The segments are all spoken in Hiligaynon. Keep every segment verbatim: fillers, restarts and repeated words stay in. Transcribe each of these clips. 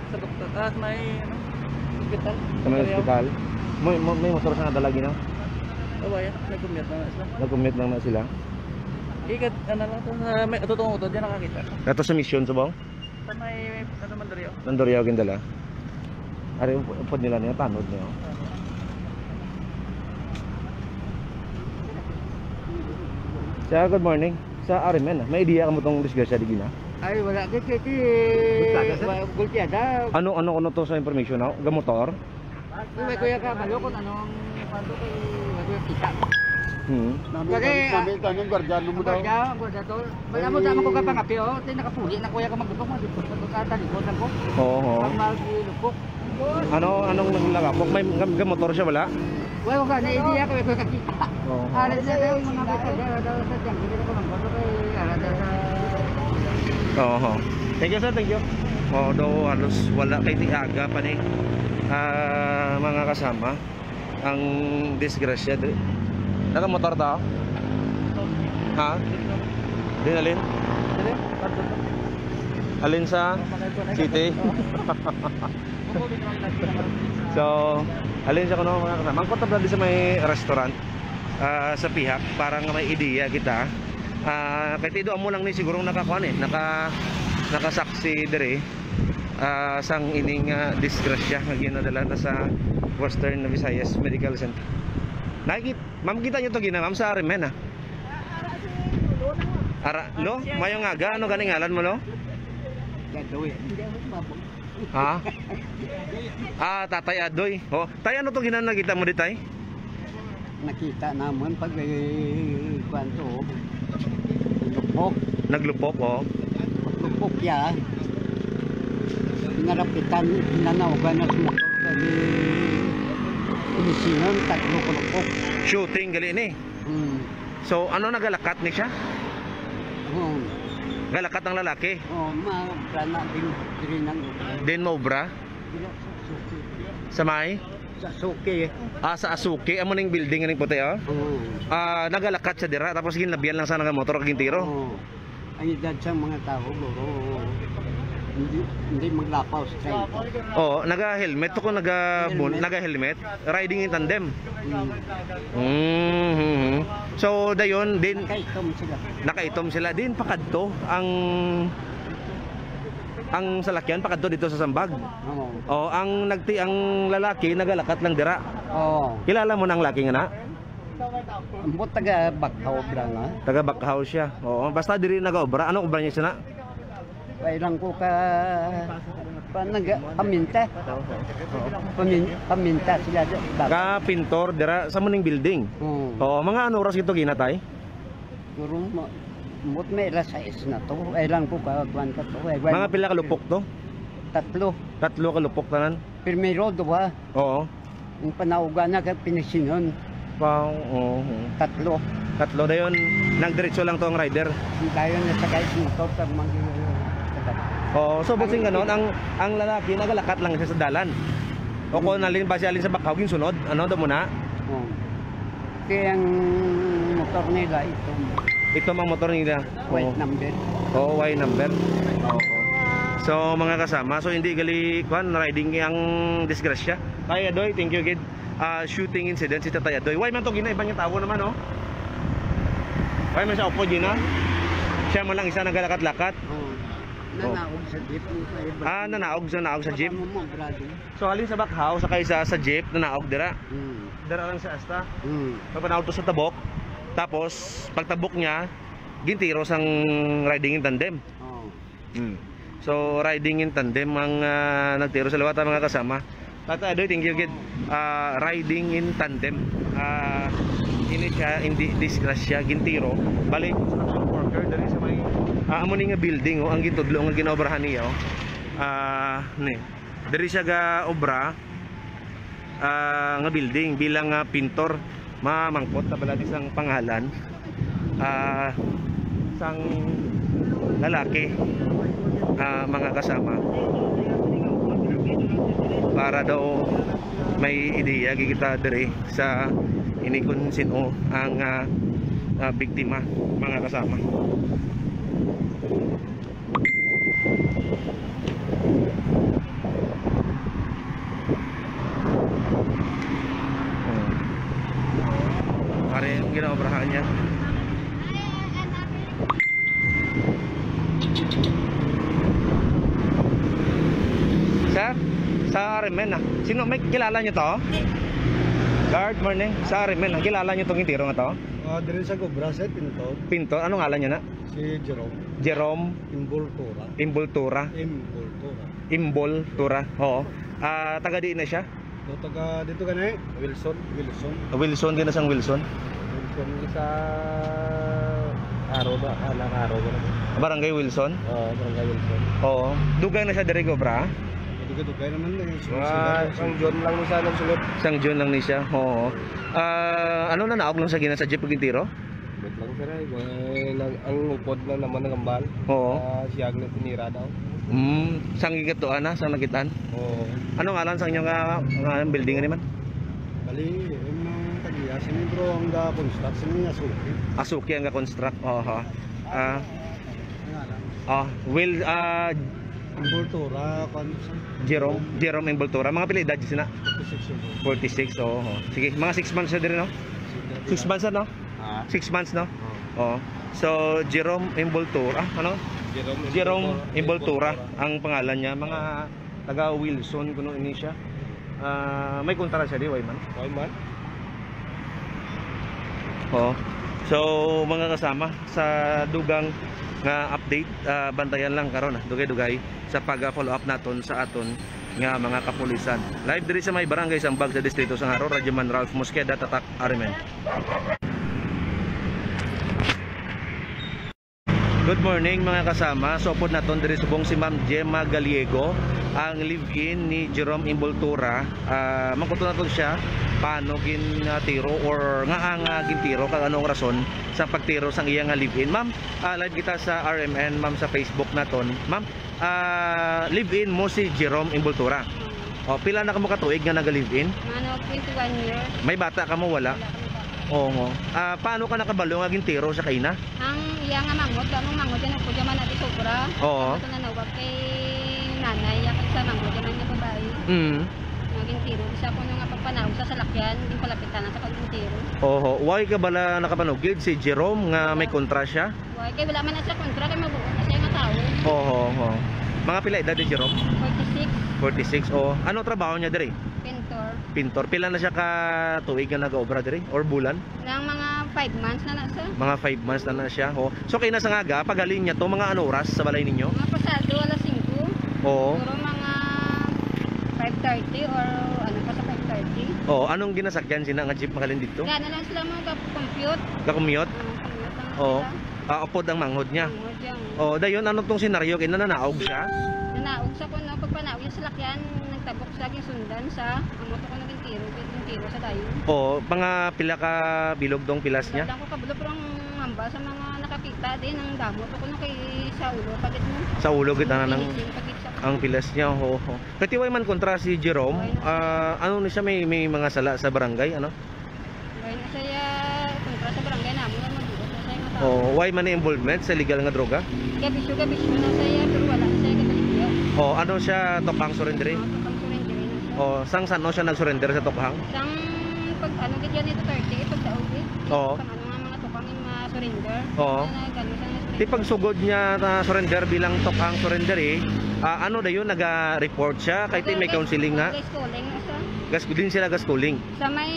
Sa doktor, ah, may, ano, hospital. Sa may Sa Cariao. Hospital. May, may, may motor sa nadala gina? Oh, wala. Nag-commute na na sila. Nag-commute lang na sila. Ikat, ano lang to, sa may, totoo to, diyan nakakita. Ato sa Mission, subong? Sa may, ano, Mandurriao. Mandurriao, gindala. Ari, upod nila niya, tanod niya. Sir, good morning. Sa Arimen, ah. May idea ka mo tong disgrasya di gina? Ay, wala. Di, di, di. Gultiada, sir? Wa-, gultiada. Ano, ano, ano to sa information, no? Gamotor? Uy, may kuya ka, balo kung anong, ano to, kay, may kuya kita. Hmm. Nami, Lagi, nami, ah, nami, anong gwardiya, ano mo daw? Gwardiya, gwardiya to. Wala mo, damo ko ka pangapi, oh. Di nakapuli na kuya ka maglupok, maglupok, maglupok, talikod lang ko. Oo, oo. Pag maglupok. Ano, anong naglagapok? May gam-, gamotor siya, wala? Wala ko ka, na-idea ko, ito kakita. Oo. Alam niya daw, mga bata, daw, daw, sa tiyan, hindi ko lang, baka kay, ala, daw, sa Oo. Thank you, sir. Thank you. Oo, daw halos wala kay ti aga pa ni, ah, mga kasama. Ang disgrasya diri. Naka motor ta? Ha? Dinalin? Alin sa city? So, alin siya kuno, mga kasama? Ang kontra di sa may restaurant, ah, sa pihak, para nga may ideya kita. Ah, kay tido amo lang ni siguro nakakuan eh, naka, nakasaksi diri, ah, sang ining, ah, disgrasya nga ginadala na sa Western Visayas Medical Center. Nakikit-, ma'am, kita niyo to gina, ma'am, sa Arimen, ah. Ara, no? Mayong aga, ano ganing ngalan mo, no? Gadoy. Ha? Ah, Tatay Adoy. Oh, tay, ano to ginan nakita mo di, tay? Nakita namon pag, eh, kuwan to, oh. Lupok. Naglupok, oh. Lupok ya. Narapitan, nanawgan na sa motor. Kaya, inisinan, tatlo ka lupok. Shooting, gali ni. Hmm. So, ano, nagalakat ni siya? Oo. Galakat ang lalaki? Oo, ma-, na din, din ang Din mo obra? Dila sa suki. Sa may? Sa suki. Ah, sa Asuki. Amo ning building nga ning puti, oh. Oo. Ah, nagalakat siya dira, tapos ginlabian lang sa nagamotor kag gintiro. Oo. Ang edad sa mga tao, guro, hindi, hindi maglapaw sa tayo. Oo, naga-helmet to kung naga-, Helmet. Naga-helmet. Riding in tandem. Mm. Mm-hmm. So, dayon, din, Nakaitom sila. Nakaitom sila. Din, pakadto ang, ang salakyan, pakadto dito sa sambag. Oo. Oh, ang nagti-, ang lalaki, nagalakat lang dira. Oo. Kilala mo na ang laki nga na? Ambot taga Bakhaw lang, ha? Taga Bakhaw siya. Oo, basta diri nagaobra. Ano obra niya siya na? Kailan ko ka, pa, nag-, paminta. Pamin-, paminta sila di-, baka. Ka pintor dira sa muning building. Hmm. Oo, mga ano oras ito ginatay? Siguro ma-, ambot may alas sais na to. Kailan ko ka, kuwan ka to. Kailan Mga pila ka lupok to? Tatlo. Tatlo ka lupok tanan? Primero, duha. Oo. Ang panauga na kay pinisinon. Wow, oo. Tatlo. Tatlo dayon, nagdiretso lang to ang rider. Dayon na sa guys motor sa mga Oo, so, bossing, ganon, ang, ang lalaki, nagalakat lang siya sa dalan. O kung nalin ba siya, alin sa Bakaw, ginsunod, ano, daw muna? Oo. Kaya ang motor nila, ito. Ito ang motor nila. White Oo. Number. Oo, white number. Oo. So, mga kasama, so hindi gali, kwan, riding ang disgrasya. Tay Adoy, thank you, gid. Ah, shooting incident si Tatay Adoy. Why man to gina, iban nga tawo naman, oh? Why man siya upod gina? Siya man lang isa nagalakat-lakat. Oo. Oh. Nanaog sa jeep. Yung sa iba. Ah, nanaog sa, naog sa jeep. Baka mo, mo, brado. So, halin sa Bakhaw, sa kaysa sa jeep, nanaog dira. Hmm. Dira lang sa asta. Hmm. Pagpanaog to sa tabok. Tapos, pagtabok niya, gintiro sang riding in tandem. Oo. Hmm. So, riding in tandem ang, ah, nagtiro sa liwat, mga kasama. Tata Adoy, thank you, gid. Ah, riding in tandem. Ah, ini siya, hindi disgrasya, gintiro. Bali, construction worker, dali sa may, ah, amo ni nga building, oh, ang gintudlo, nga ginaobrahan niya, oh. Ah, ni. Diri siya ga obra, ah, nga building bilang, ah, pintor. Mamangkot ta bala di sang pangalan, ah, sang lalaki, ah, mga kasama, para daw may ideya gid kita diri sa ini kung sino ang, ah, ah, biktima, mga kasama. Anya. Sir, sa R M N na. Sino may kilala niyo to? Guard, morning. Sa R M N na. Kilala niyo tong gintiro nga to? Ah, diri sa Cobra, sir, Pinto. Pinto, ano ngalan niya na? Si Jerome. Jerome Imbultura. Imbultura. Imbultura. Imbultura. Oo. Ah, taga diin na siya? No, taga dito ka na eh. Wilson. Wilson. Wilson, gina sang Wilson. Wilson sa Aro ba? Ah, nang Aro ba? Barangay Wilson? Oo, Barangay Wilson. Oo. Dugay na siya diri, Cobra? Dugay-dugay naman eh. Mga sang June lang ni siya nagsulod. Sang June lang ni siya. Oo. Ah, ano na, naog lang sa gina sa jeep gintiro? Wait lang, sir, ay. May nag-, ang upod na naman nagambal. Oo. Ah, siya ang tinira daw. Mm, sang gigatuan na, sang nakitaan? Oo. Ano ngalan sang inyo nga, nga building ni man? Bali, yung mga tag-iya, sini bro, ang ga-construct, sini nga suki. Asuki ang ga-construct, oho. Ah, Ang alam. Ah, Will, ah, Ang Bultura, kwan sa Jerome, Jerome Imbultura. Mga pila edad sina? Forty-six years old. Forty-six, oo. Sige, mga six months na diri, no? Six months na, no? Ah. Six months, no? Oo. Oo. So, Jerome Imbultura, ah, ano? Jerome Jerome Imbultura. Imbultura ang pangalan niya. Mga taga Wilson, kuno ini siya. Ah, may kontra siya, di, Wayman? Wayman? Oo. So, mga kasama, sa dugang nga update, ah, bantayan lang karon, ah, dugay-dugay sa pag-follow up naton sa aton nga mga kapulisan. Live diri sa may barangay Sambag sa distrito sang Jaro, Radyo Man Ralph Mosqueda, Tatak R M N. Good morning, mga kasama. So, upod naton diri subong si Ma'am Gemma Gallego, ang live-in ni Jerome Imbultura. Ah, mangkuton naton siya paano gintiro or nga ang, ah, gintiro kag anong rason sa pagtiro sang iya nga live-in. Ma'am, ah, live kita sa R M N, ma'am, sa Facebook naton. Ma'am, ah, live-in mo si Jerome Imbultura. O, pila na kamo ka tuig nga naga-live-in? Mga twenty-one years. May bata kamo, wala? Wala kami bata. Oo. Ah, paano ka nakabalo nga gintiro sa kaina? Ang iya nga manghod, ba, nung manghod yan, upo dyan man natin sobra. Oo. Ito na nawag kay nanay, ya kay sa manghod, yan man nga babae. Mm. Nga gintiro, isa ko nung nga pagpanaog sa salakyan, yung palapitan na sa kagintiro. Oho. Why ka bala nakapanugid si Jerome nga may kontra siya? Why? Kay wala man na siya kontra, kay mabuot na siya nga tawo. Oho, oho. Mga pila edad ni Jerome? Forty-six. Forty-six, oh. Ano trabaho niya diri? Pintor. Pintor. Pila na siya ka tuig nga nagaobra diri or bulan? Nang mga five months na na siya. Mga five months na na siya, oh. So, kay na sa ngaga, paghalin niya to, mga ano oras sa balay ninyo? Mga pasado alas singko. Oo. Siguro mga five thirty or ano pa sa five thirty. Oo, anong ginasakyan sina nga jeep mahalin dito? Kaya na lang sila mo ga-compute. Ga-commute? Oo, commute lang Oo. sila. Ah, upod ang manghod niya. Manghod yan. Oh, dayon ano tong senaryo kay nananaog siya? Nanaog sa kuno, pagpanaog yung salakyan, nagtabok sa gisundan sa ang moto ko naging tiro, naging tiro sa dayon. Oh, mga pila ka bilog dong pilas niya? Lang ko kabulo, pero ang hambal sa mga nakakita din, ang damo to kuno kay sa ulo pa gid mo. Sa ulo gid ana nang Finishing pa gid siya. Ang pilas niya, oo. Katiway man kontra si Jerome, Why not? ah, ano ni siya, may, may mga sala sa barangay, ano? Why na siya kontra sa barangay namin nga magbuot na siya nga tao. Oh, why man ni involvement sa illegal nga droga? Kabisyo, kabisyo na siya, pero wala na siya kabaligya. Oh, ano siya, tukang surrender? Ah, tukang surrender na siya. Oh, sang sano siya nag-surrender sa tukang? Sang pag ano gid yan ni Duterte, pagdaog eh. Oo. Sang ano nga mga tukang yung ma-surrender. Oo. Ano na, gano'n siya na-surrender. Di pagsugod niya na surrender bilang tukang surrender eh, ah, ano dayon, naga-report siya? Kay ti may Nag-, counseling nga? Nag-, schooling na siya. Gas, din sila ga-schooling? Sa may,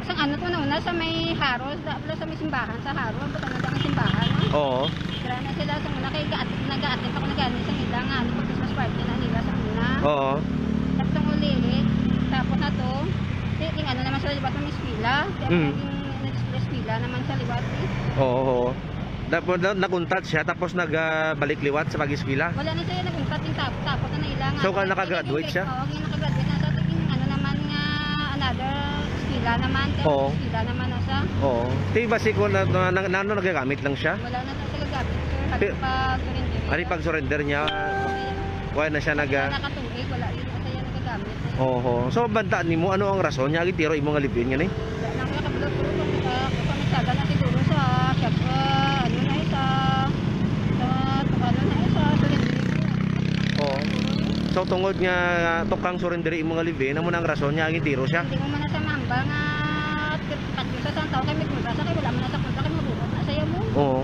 sa ano to na una, sa may Haros, da, wala sa may simbahan, sa Haros, ba't ano daw ang simbahan, no? Oo. Tira na sila sa una, kay gaat-, nag-a-attend ako na gani sa nila nga, ano, pag Christmas party na nila sa una. Oo. Tapos ang ulit, tapos na to, di, di ano naman sila, di ba, sa may eskwela? Kaya Mm. naging, nag-eskwela naman sa liwat, eh. Oo, oo. Tapos na, nag-untat siya, tapos nag, ah, balik liwat sa pag-eskwela? Wala na siya nag-untat yung tap-, tapos na nailangan. So, ka nakagraduate siya? Oo, yung nakagraduate na sa ating, ano naman nga, another eskwela naman, kaya Oo. eskwela naman na siya. Oo. Ti, basi ko na, na, na, na, ano, nagagamit lang siya? Wala na to siya gagamit, sir. Pi- Pag surrender. Ari, pag surrender niya, Wala. wala na siya naga- Wala nakatuig, wala yun na siya nagagamit. Oho. So, banta nimo, ano ang rason niya gintiro imo nga live-in nga ni? Wala na, wala ka, bro, bro, kung sa, kung sa Misaga na siguro sa, sa, ah, ano na, eh, sa, sa, ano na, eh, sa surrender. Oo. So, tungod nga tukang surrender imo nga live-in, amo na ang rason niya gintiro siya? Hindi mo man na siya mahambal nga, tat-, tatlo Sa sang tao kay may kontra sa kay wala man na sa kontra kay mabuot na sa iya mo. Oo.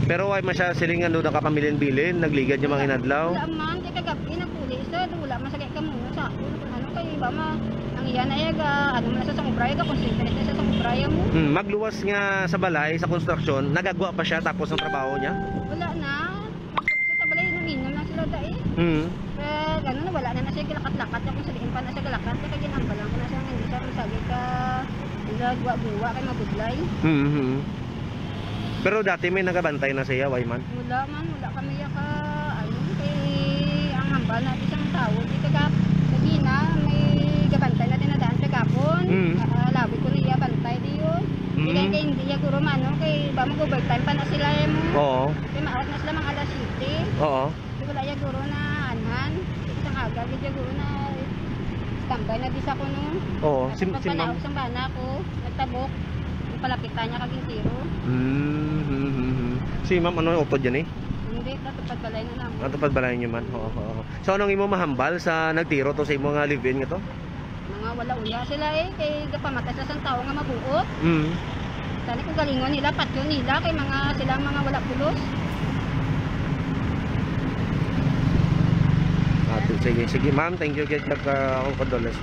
Pero why man siya siling ano nakapamilin-bilin, nagligad niya mga inadlaw? Wala man, kay kagabi nagpuli sa, wala man sa kay kamuno sa ako. Kung ano kay iba ma, ang iya na iya ga, ano man sa sang ubra, ga concentrate sa sang ubra iya mo. Hmm, magluwas nga sa balay sa konstruksyon, nagagwa pa siya tapos ang trabaho niya? Wala na. Sa balay, nanginom lang sila dai. Hmm. Kaya gano'n, wala na na siya gilakat-lakat. Kaya kung sa diin pa na siya galakat, kaya ginambalan ko na siya nga hindi siya masagi ka, hindi guwa-guwa kay mabudlay. Hmm. Hmm. Pero dati may nagabantay na siya, why man? Wala man, wala kami ya ka, ano, kay ang hambal na isang tawo, di taga, sa Gina, may gabantay na din na daan kagapon. Mm. Ah, labi ko niya bantay di yun. Di Mm. kay, kay hindi ya guro man, no? Kay ba mag-overtime pa na sila, eh, mo. Oo. Kay maot na sila mga alas siyete. Oo. Di wala ya guro na anhan. Isang aga, di ya guro na tambay na di sa kuno. Oo. Si, Tapos si ma'am. pagpanaog sa bana ko, nagtabok. Yung palapitan niya kaging tiro. Hmm, hmm, hmm, hmm. Si ma'am, ano yung utod yan eh? Hindi, natupad balay na naman. Natupad balay niyo man? Oo, oo. So, anong imo mahambal sa nagtiro to sa imo nga live-in nga to? Mga wala uya sila eh, kay gapamatay sa sang tao nga mabuot. Hmm. Tani kung galingon nila, patyon nila, kay mga silang mga wala pulos. Ah, sige, sige, ma'am. Thank you, kay kag uh, akong condolence.